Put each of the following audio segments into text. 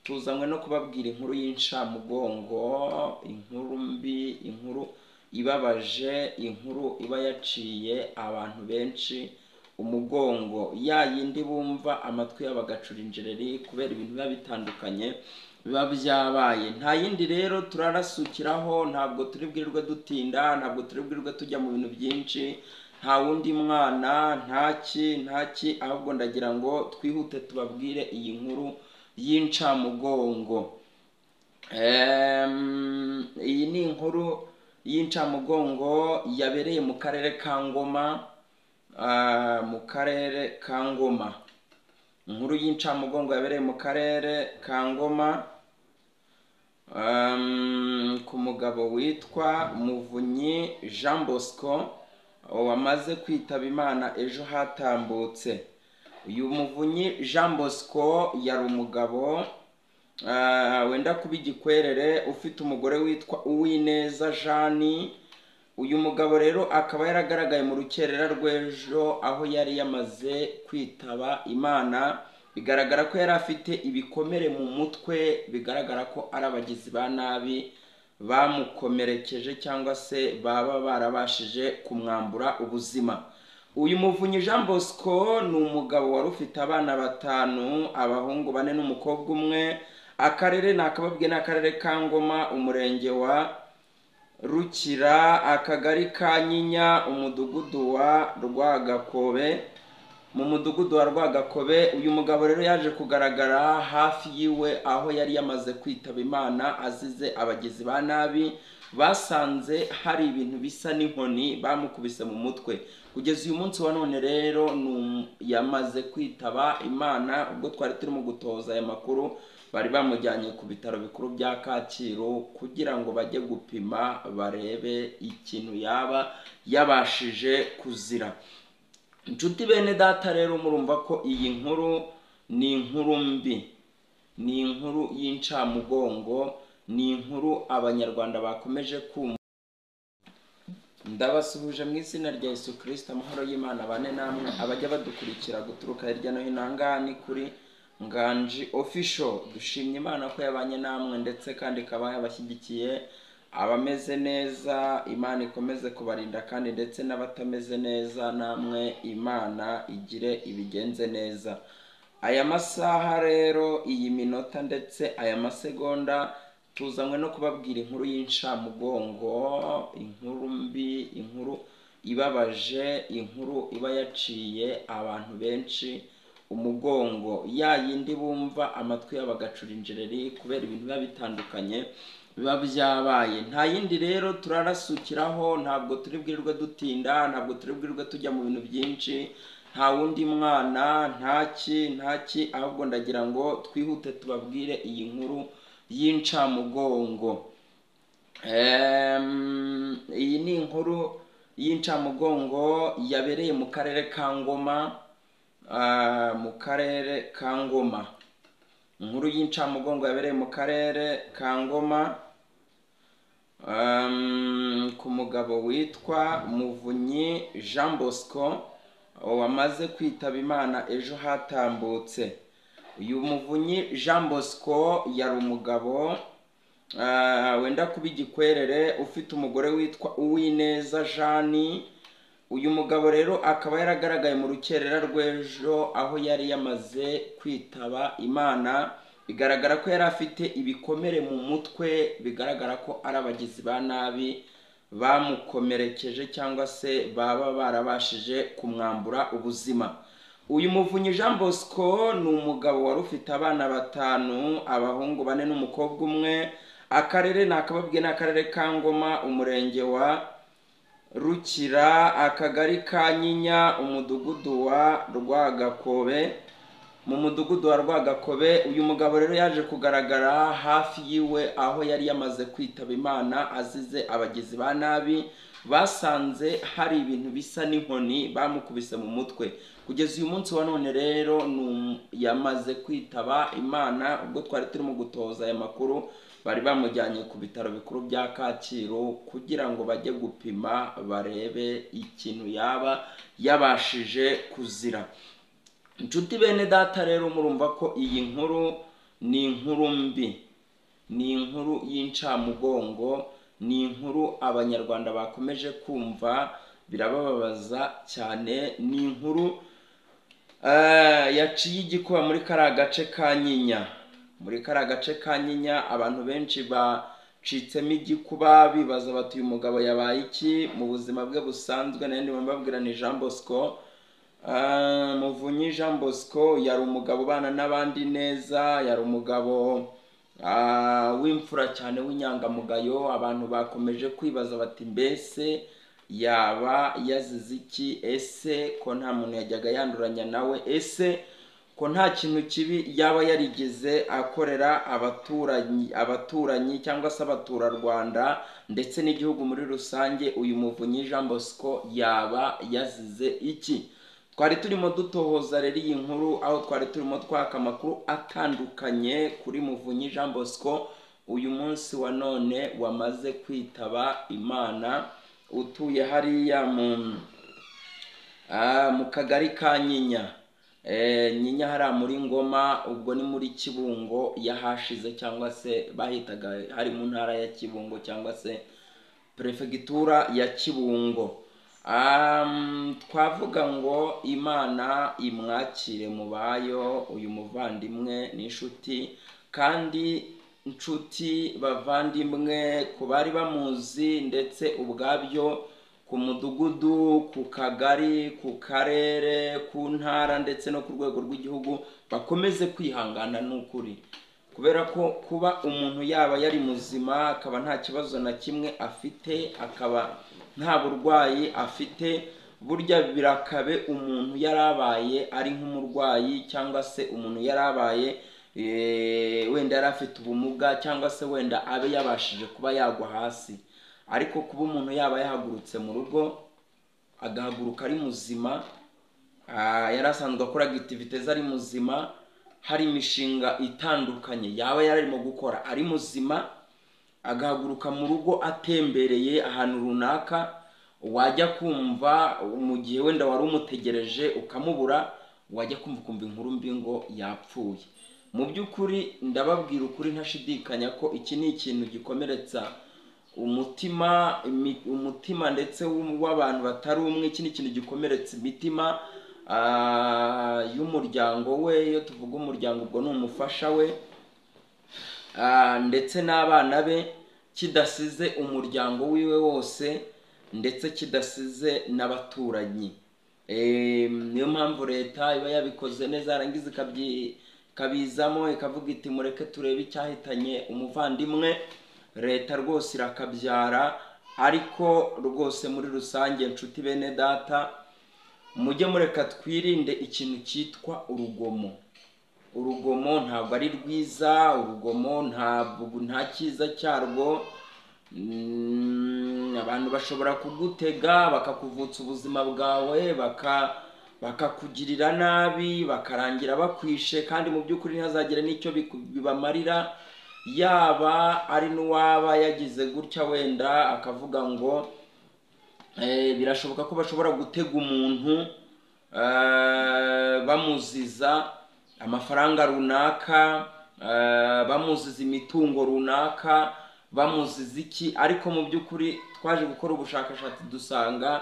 Tuzanywe no kubabwira inkuru y'incamugongo, inkuru mbi, inkuru ibabaje, inkuru iba yaciye abantu benshi umugongo, ya yindi bumva amatwi yabo agacura injereri kubera ibintu biba bitandukanye biba byabaye. Nta yindi rero turarasukiraho, ntabwo turi bwirirwe dutinda, ntabwo turi bwirirwe tujya mu bintu byinshi, nta wundi mwana, ntaki ntaki, ahubwo ndagira ngo twihute tubabwire iyi nkuru y'incamugongo. Iyi ni inkuru y'incamugongo yabereye mu karere ka Ngoma, mu karere ka Ngoma. Inkuru y'incamugongo yabereye mu karere ka Ngoma, ku mugabo witwa Muvunyi Jean Bosco wamaze kwitaba Imana ejo hatambutse. Uyu Muvunyi Jean Bosco yari umugabo wenda kuba igikwerere, ufite umugore witwa Uwineza Jeanne. Uyu mugabo rero akaba yaragaragaye mu rukerera rw'ejo aho yari yamaze kwitaba Imana, bigaragara ko yari afite ibikomere mu mutwe, bigaragara ko ari abagizi ba nabi bamukomerekeje cyangwa se baba barabashije kumwambura ubuzima. Uyu Muvunyi Jean Bosco ni umugabo wari ufite abana batanu, abahungu bane n'umukobwa umwe. Akarere nakababwiye ni akarere ka Ngoma, umurenge wa Rukira, akagari ka Nyinya, umudugudu wa Rwagakobe. Mu mudugudu wa Rwagakobe, uyu mugabo rero yaje kugaragara hafi yiwe aho yari yamaze kwitaba Imana azize abagizi ba nabi basanze hari ibintu bisa n'inkoni bamukubise mu mutwe. Kugeza uyu munsi wa none rero yamaze kwitaba Imana. Ubwo twari turimo gutoza aya makuru, bari bamujyanye ku bitaro bikuru bya Kacyiru kugira ngo bajye gupima barebe ikintu yaba yabashije kuzira. Inshuti bene data rero, murumva ko iyi nkuru ni inkuru mbi, ni inkuru y'incamugongo, ni inkuru abanyarwanda bakomeje kumva. Ndabasuhuje mu izina rya Yesu Kirisito, amahoro y'Imana bane namwe abajya badukurikira guturuka hirya no hino. Aha ngaha ni kuri Nganji Official. Dushimye Imana ko yabanye namwe ndetse kandi ikaba yabashyigikiye. Abameze neza Imana ikomeze kubarinda, kandi ndetse n'abatameze neza namwe Imana igire ibigenze neza. Aya masaha rero, iyi minota ndetse aya masegonda, tuzanywe no kubabwira inkuru y'incamugongo, inkuru mbi, inkuru ibabaje, inkuru iba yaciye abantu benshi umugongo, ya yindi bumva amatwi yabo agacura injereri kubera ibintu biba bitandukanye biba byabaye. Nta yindi rero turarasukiraho, ntabwo turi bwirirwe dutinda, ntabwo turi bwirirwe tujya mu bintu byinshi, nta wundi mwana, ntaki ntaki, ahubwo ndagira ngo twihute tubabwire iyi nkuru y'incamugongo. Iyi ni inkuru y'incamugongo yabereye mu karere ka Ngoma, mu karere ka Ngoma. Inkuru y'incamugongo yabereye mu karere ka Ngoma, ku mugabo witwa Muvunyi Jean Bosco wamaze kwitaba Imana ejo hatambutse. Uyu Muvunyi Jean Bosco yari umugabo wenda kuba igikwerere, ufite umugore witwa Uwineza Jeanne. Uyu mugabo rero akaba yaragaragaye mu rukerera rw'ejo aho yari yamaze kwitaba Imana, bigaragara ko yari afite ibikomere mu mutwe, bigaragara ko ari abagizi ba nabi bamukomerekeje cyangwa se baba barabashije kumwambura ubuzima. Uyu Muvunyi Jean Bosco ni umugabo wari ufite abana batanu, abahungu bane n'umukobwa umwe. Akarere nakababwiye ni akarere ka Ngoma, umurenge wa Rukira, akagari ka Nyinya, umudugudu wa Rwagakobe. Mu mudugudu wa Rwagakobe, uyu mugabo rero yaje kugaragara hafi yiwe aho yari yamaze kwitaba Imana azize abagizi ba nabi basanze hari ibintu bisa n'inkoni bamukubise mu mutwe. Kugeza uyu munsi wa none rero yamaze kwitaba Imana. Ubwo twari turimo gutoza aya makuru, bari bamujyanye ku bitaro bikuru bya Kacyiru kugira ngo bajye gupima barebe ikintu yaba yabashije kuzira. Inshuti bene data rero, murumva ko iyi nkuru Ni inkuru mbi, ni inkuru y'incamugongo, ni inkuru Abanyarwanda bakomeje kumva birabababaza cyane. Ni inkuru yaciye igikuba muri kariya gace ka Nyinya. Muri kariya gace ka Nyinya abantu benshi bacitsemo igikuba, bibaza bati uyu mugabo yabaye iki mu buzima bwe busanzwe? Nayo ndimo mbabwira ni Jean Bosco. Muvunyi Jean Bosco yari umugabo ubana n'abandi neza, yari umugabo w'imfura cyane, w'inyangamugayo. Abantu bakomeje kwibaza bati mbese yaba yazize iki? Ese ko nta muntu yajyaga yanduranya nawe? Ese ko nta kintu kibi yaba yarigeze akorera abaturanyi cyangwa se abaturarwanda ndetse n'igihugu muri rusange? Uyu Muvunyi Jean Bosco yaba yazize iki? Twari turimo dutohoza rero iyi nkuru, aho twari turimo twaka amakuru atandukanye kuri Muvunyi Jean Bosco, uyu munsi wa none wamaze kwitaba Imana, utuye hariya mu kagari ka Nyinya. Nyinya hariya muri Ngoma, ubwo ni muri Kibungo yahashize, cyangwa se bahitaga hari mu ntara ya Kibungo cyangwa se perefegitura ya Kibungo. Twavuga ngo Imana imwakire mu bayo uyu muvandimwe n'inshuti, kandi inshuti bavandimwe ku bari bamuzi, ndetse ubwabyo ku mudugudu, ku kagari, ku karere, ku ntara ndetse no ku rwego rw'igihugu, bakomeze kwihangana n'ukuri, kubera ko kuba umuntu yaba yari muzima akaba nta kibazo na kimwe afite, akaba nta burwayi afite, burya birakabe umuntu yarabaye ari nk'umurwayi, cyangwa se umuntu yarabaye wenda yari afite ubumuga, cyangwa se wenda abe yabashije kuba yagwa hasi. Ariko kuba umuntu yaba yahagurutse mu rugo, agahaguruka ari muzima, yari asanzwe akora activite ze ari muzima, hari imishinga itandukanye yaba yararimo gukora ari muzima, agahaguruka mu rugo atembereye ahantu runaka, wajya kumva mu gihe wenda wari umutegereje ukamubura, wajya kumva ukumva inkuru mbi ngo yapfuye. Mu by'ukuri ndababwira ukuri ntashidikanya ko iki ni ikintu gikomeretsa umutima, umutima ndetse w'abantu batari umwe. Iki ni ikintu gikomeretsa imitima y'umuryango we. Iyo tuvuga umuryango ubwo ni umufasha we ndetse n'abana be, kidasize umuryango wiwe wose ndetse kidasize n'abaturanyi. Niyo mpamvu leta iba yabikoze neza, yarangiza ikabizamo ikavuga iti mureke turebe icyahitanye umuvandimwe. Leta rwose irakabyara. Ariko rwose muri rusange nshuti bene data, mujye mureka twirinde ikintu cyitwa urugomo. Urugomo ntabwo ari rwiza, urugomo nta cyiza cyarwo. Abantu bashobora kugutega bakakuvutsa ubuzima bwawe, bakakugirira nabi, bakarangira bakwishe, kandi mu by'ukuri ntihazagire n'icyo bibamarira. Yaba ari n'uwaba yagize gutya wenda akavuga ngo birashoboka ko bashobora gutega umuntu bamuziza amafaranga runaka, bamuziza imitungo runaka, bamuziza iki, ariko mu by'ukuri twaje gukora ubushakashatsi dusanga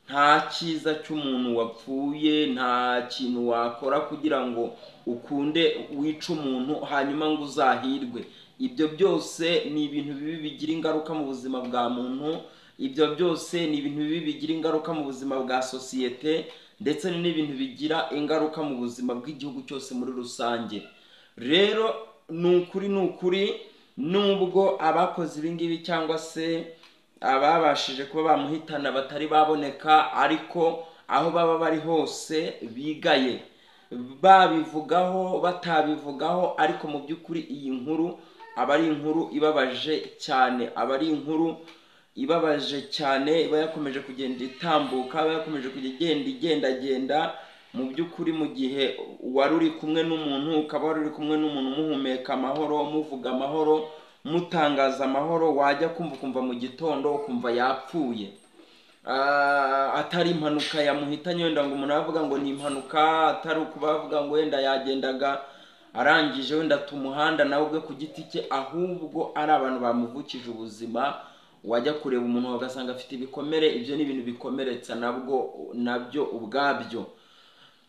nta cyiza cy'umuntu wapfuye, nta kintu wakora kugira ngo ukunde wice umuntu hanyuma ngo uzahirwe. Ibyo byose ni ibintu bibi bigira ingaruka mu buzima bwa muntu, ibyo byose ni ibintu bibi bigira ingaruka mu buzima bwa sosiyete, ndetse n'ibintu bigira ingaruka mu buzima bw'igihugu cyose muri rusange. Rero ni ukuri nubwo abakoze ibi ngibi cyangwa se ababashije kuba bamuhitana batari baboneka, ariko aho baba bari hose bigaye, babivugaho batabivugaho, ariko mu by'ukuri iyi nkuru aba ari inkuru ibabaje cyane, aba ari inkuru ibabaje cyane, iba yakomeje kugenda itambuka, iba yakomeje kugenda igendagenda. Mu by'ukuri mu gihe wari uri kumwe n'umuntu, ukaba wari uri kumwe n'umuntu muhumeka amahoro, muvuga amahoro, mutangaza amahoro, wajya kumva ukumva mu gitondo ukumva yapfuye, atari impanuka yamuhitanye, wenda ngo umuntu avuga ngo ni impanuka, atari ukubavuga ngo wenda yagendaga arangije wenda tumuhanda nawe ubwe ku giti cye, ahubwo ari abantu bamuvukije ubuzima. Wajya kureba umuntu ugasanga afite ibikomere, ibyo ni ibintu bikomeretsa nabwo nabyo ubwabyo.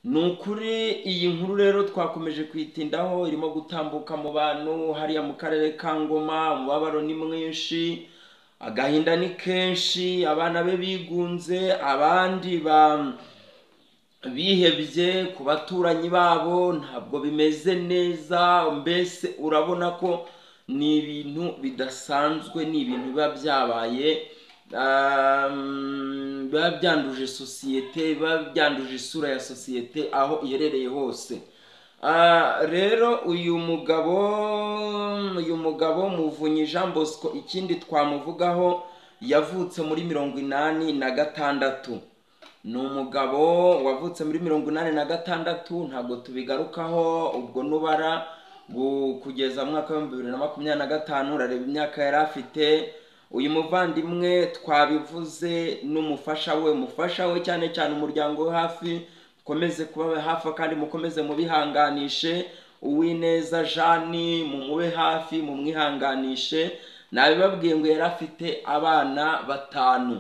Ni ukuri iyi nkuru rero twakomeje kuyitindaho, irimo gutambuka mu bantu hariya mu karere ka Ngoma. Umubabaro ni mwinshi, agahinda ni kenshi, abana be bigunze, abandi bihebye ku baturanyi babo, ntabwo bimeze neza. Mbese urabona ko ni ibintu bidasanzwe, ni ibintu biba byabaye, biba byanduje sosiyete, biba byanduje isura ya sosiyete aho iherereye hose. Rero uyu mugabo Muvunyi Jean Bosco, ikindi twamuvugaho, yavutse muri 86. Ni umugabo wavutse muri 86, ntabwo tubigarukaho ubwo nubara kugeza mu mwaka wa 2025, urareba imyaka yari afite. Uyu muvandimwe twabivuze n'umufasha we, umufasha we cyane cyane umuryango we hafi, mukomeze kuba hafi kandi mukomeze mubihanganishe. Uwineza Jeanne mumube hafi, mumwihanganishe. Nabibabwiye ngo yari afite abana 5.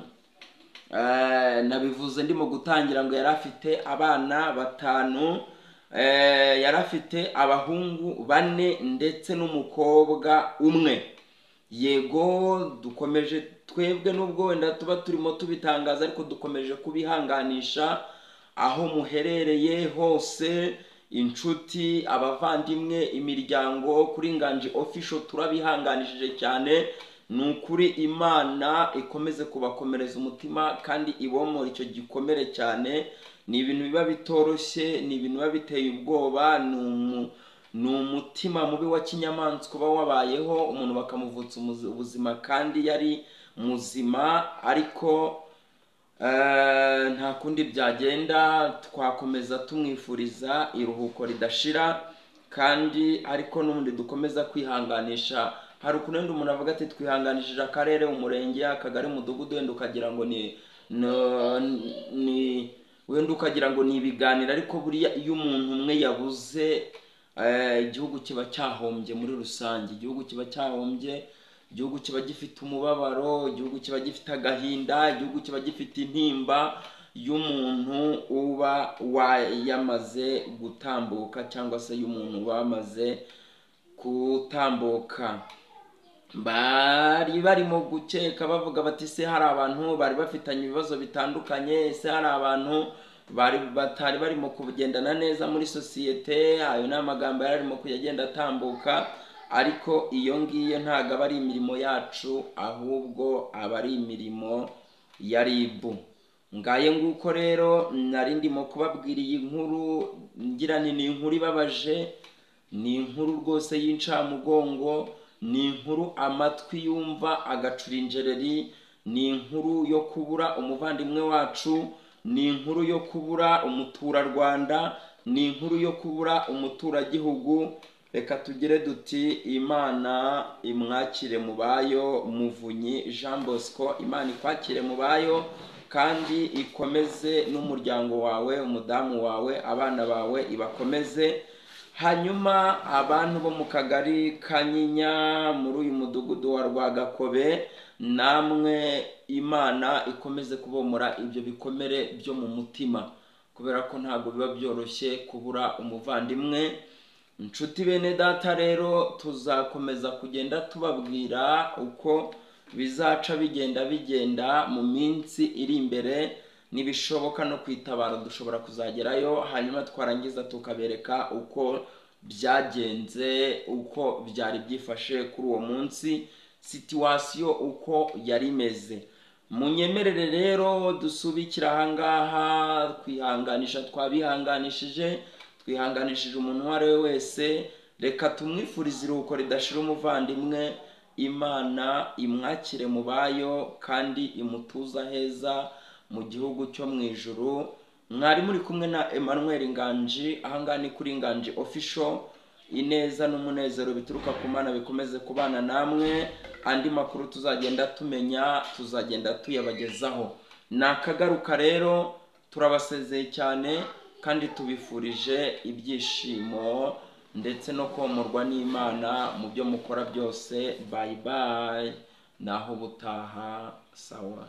Nabivuze ndimo gutangira ngo yari afite abana 5, yari afite abahungu 4 ndetse n'umukobwa 1. Yego dukomeje twebwe nubwo wenda tuba turimo tubitangaza, ariko dukomeje kubihanganisha aho muherereye hose, inshuti, abavandimwe, imiryango. Kuri Nganji Official turabihanganishije cyane. Ni ukuri Imana ikomeze kubakomereza umutima kandi ibomora icyo gikomere cyane. Ni ibintu biba bitoroshye, ni ibintu biba biteye ubwoba, ni umutima mubi wa kinyamaswa uba wabayeho, umuntu bakamuvutsa ubuzima kandi yari muzima. Ariko nta kundi byagenda, twakomeza tumwifuriza iruhuko ridashira, kandi ariko n'ubundi dukomeza kwihanganisha. Hari ukuntu wenda umuntu avuga ati twihanganishije akarere, umurenge, akagari, umudugudu, wenda ukagira ngo ni wenda ukagira ngo ni ibiganiro, ariko buriya iyo umuntu umwe yabuze, igihugu kiba cyahombye muri rusange. Igihugu kiba cyahombye, igihugu kiba gifite umubabaro, igihugu kiba gifite agahinda, igihugu kiba gifite intimba y'umuntu uba yamaze gutambuka, cyangwa se y'umuntu wamaze gutambuka. Bari barimo gukeka bavuga bati se hari abantu bari bafitanye ibibazo bitandukanye, se hari abantu bari batari barimo kugendana neza muri sosiyete. Ayo ni amagambo yari arimo kugenda atambuka, ariko iyo ngiyo ntabwo aba ari imirimo yacu, ahubwo aba ari imirimo ya RIB. Ngaye nguko rero nari ndimo kubabwira iyi nkuru, ngira ni inkuru ibabaje, ni inkuru rwose y'incamugongo, ni inkuru amatwi yumva agacura injereri, ni inkuru yo kubura umuvandimwe wacu, ni inkuru yo kubura umuturarwanda, ni inkuru yo kubura umuturagihugu. Reka tugire duti Imana imwakire mu bayo. Muvunyi Jean Bosco, Imana ikwakire mu bayo kandi ikomeze n'umuryango wawe, umudamu wawe, abana bawe ibakomeze. Hanyuma abantu bo mu kagari Kanyinya muri uyu mudugudu wa Rwagakobe, namwe Imana ikomeze kubomora ibyo bikomere byo mu mutima, kubera ko ntabwo biba byoroshye kubura umuvandimwe. Inshuti bene data rero tuzakomeza kugenda tubabwira uko bizaca bigenda mu minsi iri imbere. Nibishoboka no kwitabara dushobora kuzagerayo, hanyuma twarangiza tukabereka uko byagenze, uko byari byifashe kuri uwo munsi, situwasiyo uko yari imeze. Munyemerere rero dusubikira ahangaha, twihanganisha, twabihanganishije, twihanganishije umuntu uwo ari we wese. Reka tumwifurize iruhuko ridashira umuvandimwe. Imana imwakire mu bayo kandi imutuza heza mu gihugu cyo mu ijuru. Mwari muri kumwe na Emmanuel Nganji, ahangaha ni kuri Nganji Official. Ineza n'umunezero bituruka ku Mana bikomeze kubana namwe. Andi makuru tuzagenda tumenya tuzagenda tuyabagezaho. Nakagaruka rero, turabasezeye cyane kandi tubifurije ibyishimo ndetse no komorwa n'Imana mu byo mukora byose. Bye bye, naho ubutaha. Sawa.